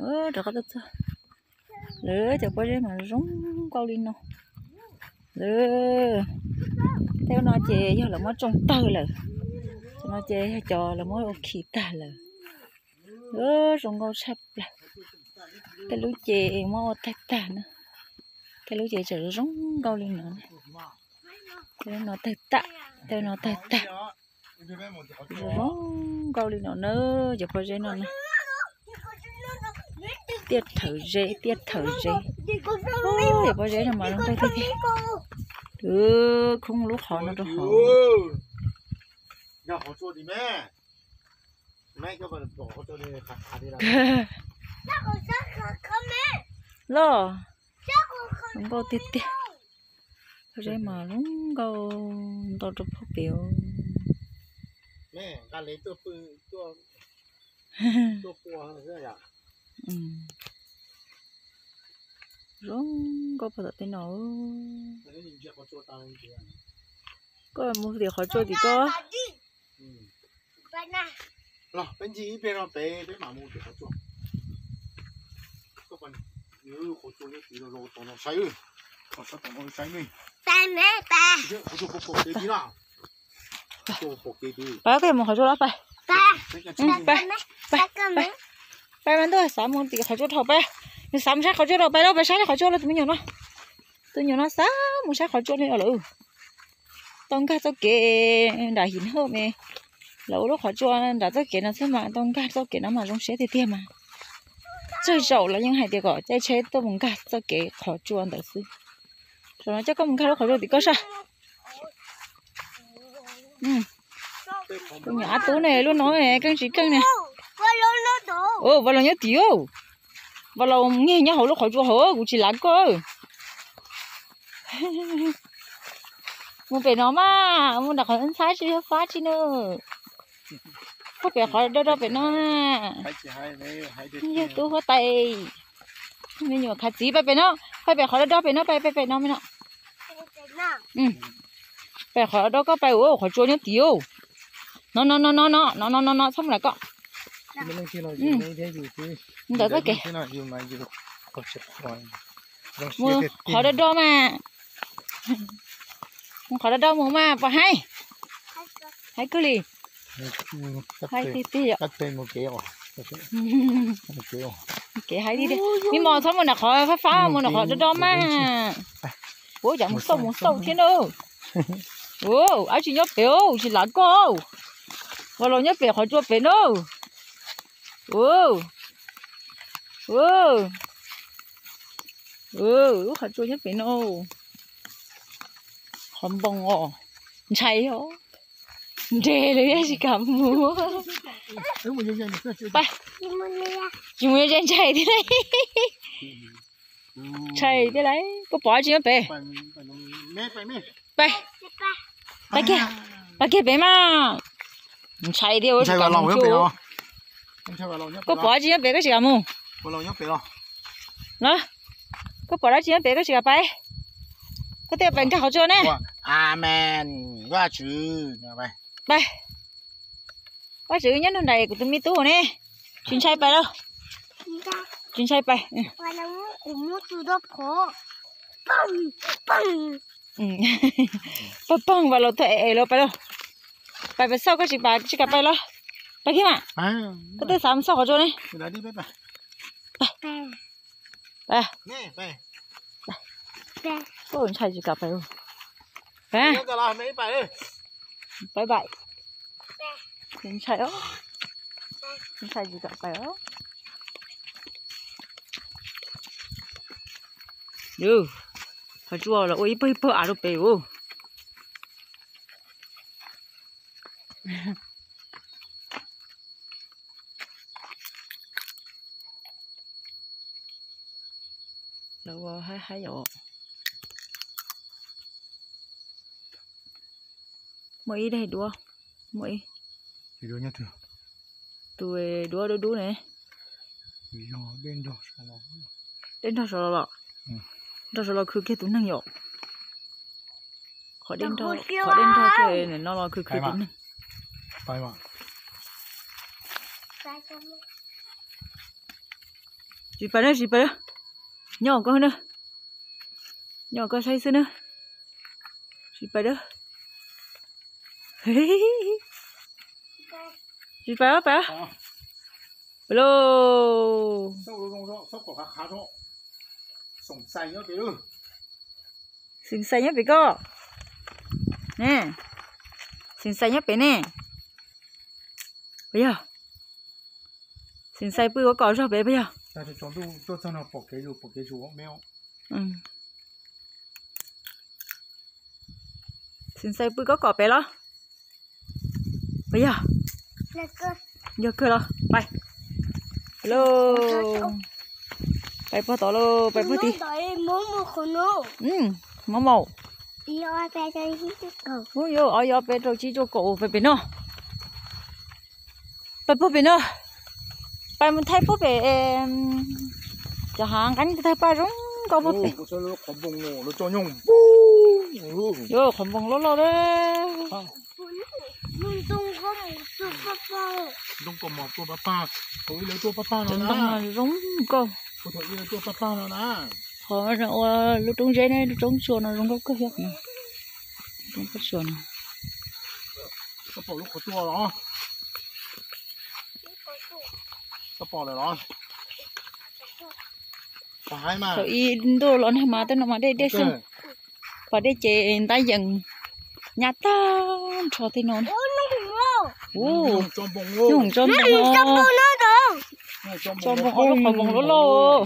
Rov qab tuaj txog. Lawv cov pob zeb mas zoo nkauj li no. Lawv, tej no ces yog lawv muab tsoo tawg lawm. Cov no ces yog cov lawv muab ua khi tag lawm. Zoo nkauj tshaj plaws. Tej lub ces muab ua tawg tag na. Tej lub ces tseem zoo nkauj li no. Tej no tawg tag, tej no tawg tag. Zoo nkauj li no na, cov pob zeb no na. Tiaj thawm zeb, tiaj thawm zeb. Cov pob zeb no mas zoo nkauj tiag tiag. Khoob lub qhov no rau hauv. Los, zoo nkauj tiag tiag. Pob zeb mas zoo nkauj ntau rau puag pem. Zoo nkauj puag tom tej no. Koj mus tim qhov tsua tim koj. Pab koj mus qhov tsua los pab. Pab, pab mas ntuj, xav mus tim qhov tsua dhau pab. Nws xav mus saib qhov tsua dhau pab, los pab saib qhov tsua los tus me nyuam no. Tus me nyuam no xav mus saib qhov tsua li os lawm. Tau nkag txoj kev nram him hawj me. Lawv ua lub qhov tsua nram txoj kev no xwb mas tau nkag txoj kev no mas zoo siab tiag tiag mas. Tsawg zaum los yeej hais tias kom caij tsheb tuaj mus nkag txoj kev qhov tsua ntawd xwb. Zaum no coj koj mus nkag lub qhov tsua tim koj saj. Tus nyuam ab tub ne, lub no keej tsis keej ne. Ua los nyob tim, ua los nyiag nyob hauv lub qhov tsua hauv, kuv tsis lav koj. Mus pem no mas, mus nram qhov ntxhab tsis yog fab tsis na. Pab pem qhov do do pem no. Yog tub huab tais. Me nyuam khav txiv pab pem no, pab pem qhov do do pem no, pab pem pem no me no. Pab qhov do do koj pab ua qhov tsua nyob tim. No no no no no no no no no, txhob mus nram koj. Ntawm txoj kev. Mus qhov do do mas. Mus qhov do do mus mas pom haib. Haib kawg li. Haib tiag tiag yom. Kev haib tiag tiag. Me mos txhob mus nram qhov fab fab, mus nram qhov do do mas. Ua cas mus xauj mus xauj thiab na. Ua, dab tsi nyob pem, tsis lav koj. Ua los nyob pem qhov tsua pem na. Ua, ua, lub qhov tsua nyob pem no. Qhov npoo os, ntshai os. Nres lawm thiaj tsis kam mus. Pab, tsis mus ze ntshai thiab lauj. Ntshai thiab lauj, koj pom dab tsi nyob pem? Pab, pab kiag, pab kiag pem mas. Ntshai thiab, tsis kam mus. Koj pom dab tsi nyob pem koj tsis kam mus? Los, koj pom dab tsi nyob pem koj tsis kam pais? Koj twb pais nkag qhov tsua ne. Pab, Vajtswv nyob nrog nraim kuv tus me tub ne. Tsis ntshai pais lauj. Tsis ntshai pais. Pag pag vas los thaij es los pais lauj. Pais pais xauj koj tsis pais tsis kam pais los. Pais kiag mas. Koj twb xav mus xauj qhov tsua ne. Pais. Ntshai tsis kam pais. Pais pais. Ntshai os. Ntshai tsis kam pais os. Yus, qhov tsua los ua ib pawg ib pawg av rau pem os. Lawv ua haib haib yom. Muaj ib daim duab, muaj ib, tus duab dub dub ne. Dej nrog saud los, nrog saud los khwv kiag tus neeg yom. Qhov dej nrog, qhov dej nrog kiag no los khwv khwv tus neeg. Pais mas. Tsis pais na, tsis pais na. Nyob koj na. Nyob koj saib xwb na. Tsis pais na. Tsis pais, pais. Pais lauj. Xeem Xais nyob pem koj. Ne, Xeem Xais nyob pem ne. Puas yog? Xeem Xais pw kov kom zog pem puas yog? Xeem Xais pw kov kom pem los? Puas yog? Yog kawg los pais. Lauj, pais puag tod lauj, pais puag tid. Mov maum. Ub, yuav ob, yuav ob peb rau tsib cuaj kaum pais pem no. Pais puag pem no. Pais mus thaij puag pem cov hav nqeeb tawg paj zoo nkauj puag pem. Yuav qhov npoos loj loj na. Ntoo zoo nkauj. Qhov ua lub roob zeb ne, lub roob tsua no zoo nkauj kawg thiab. Roob pob tsuas no. Thaum ub ntuj los nag mas tej no mas dej dej xwb. Pas dej ces ntab yees nyab tag nrho tej no. Ub, nyob hoom tso npoos no. Tso npoos, ua lub qhov npoos loj loj.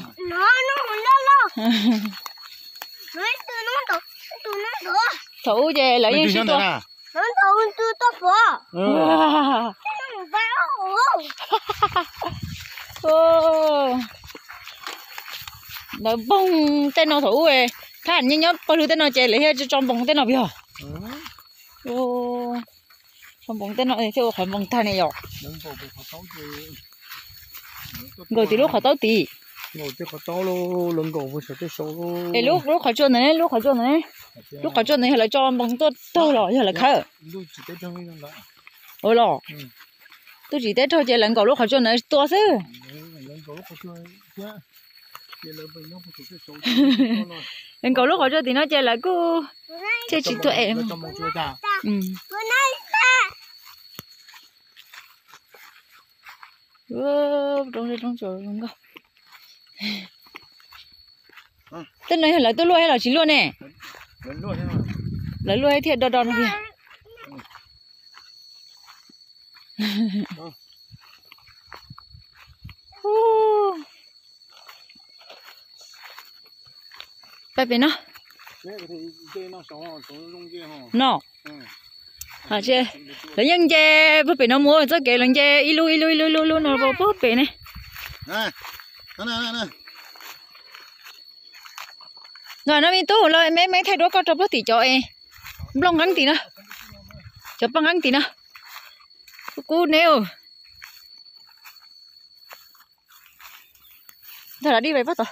Thaum ub ces lawv yeej sib tua. Lawv npoog tej no thaum ub, thaj nyob nyob pawg lug tej no ces lawv thiaj tso npoos tej no puas yog? Tso npoos tej no thiaj ua qhov npoos tag ne yom. Nkaum tim lub qhov taub tid. Es lub, lub qhov tsua ntawd ne, lub qhov tsua ntawd ne, lub qhov tsua ntawd yog lawv tso npoos tuaj tag los yog lawv khawb? Ua los, twb tsis teb raug ces lawv nkaum lub qhov tsua ntawd tua xwb. Lawv nkaum lub qhov tsua tim no ces lawv kuj thiaj tsis tuaj es. Tej no yog lawv tuaj luaj thiab los tsis luaj ne? Lawv luaj thiaj do do no tiag. Pais pem no. No. Lawv yeej nce puag pem no mus txoj kev lawv nce ib lub ib lub ib lub ib lub no puag pem ne. No me tub, los me me thaij duab koj rau puag tim cov nplooj nqeeb tim no, cov paj nqeeb tim no. Kub kub ne. Ntag, los dib pais puag tod.